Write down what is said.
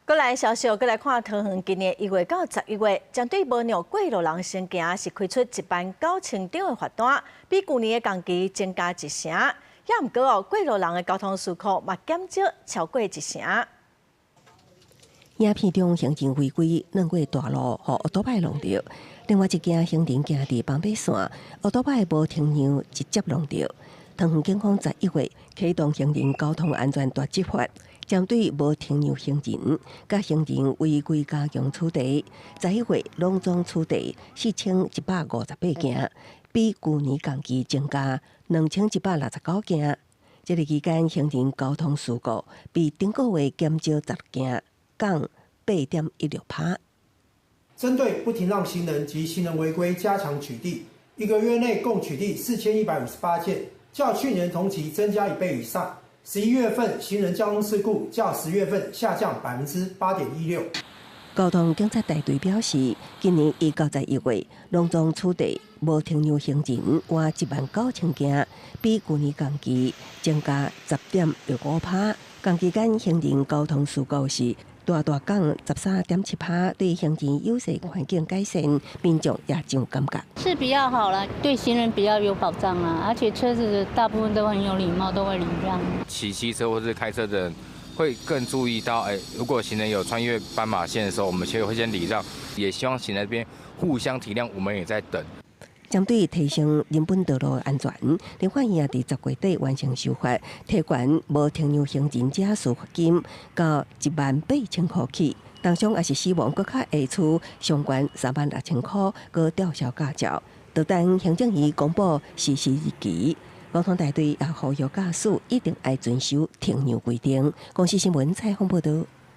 閣來消息，閣來看桃園今年1月到11月，針對無讓過路人先行，是開出1萬9千張的罰單，比舊年的同期增加一成。也毋過哦，過路人的交通事故嘛減少超過一成。影片中行人違規鑽過大路，予歐多擺挵著。另外一件行人行佇斑馬線，歐多擺無停讓，直接挵著。桃園警方11月啟動行人交通安全大執法，針對無停讓行人、佮行人違規加強處罰。11月攏總處罰4158件，比舊年同期增加2169件。這个期間行人交通事故比頂個月減少10件，降8.16趴。針對不停讓行人及行人違規加強取締，一個月內共取締4158件，較去年同期增加一倍以上。11月份行人交通事故較10月份下降8.16%。交通警察大隊表示，今年1到11月，攏總處罰無停讓行人逾1萬9千件，比舊年同期增加10.65趴。同期間行人交通事故是大大降13.7趴，對行人友善環境改善，民眾也真有感覺。是比較好啦，對行人比較有保障啊，而且車子大部分都很有禮貌，都會禮讓。騎機車或是開車的人會更注意到，如果行人有穿越斑馬線的時候，我們其實會先禮讓，也希望行人這邊互相體諒，我們也在等。針對提升人本道路安全，立法院也佇10月底完成修法，提懸無停讓行人者處罰金到1萬8千箍起。當中也是死亡閣較會處上懸3萬6千箍，閣吊銷駕照。就等行政院公布實施日期，交通大隊也呼籲駕駛一定愛遵守停讓規定。公視新聞採訪報導。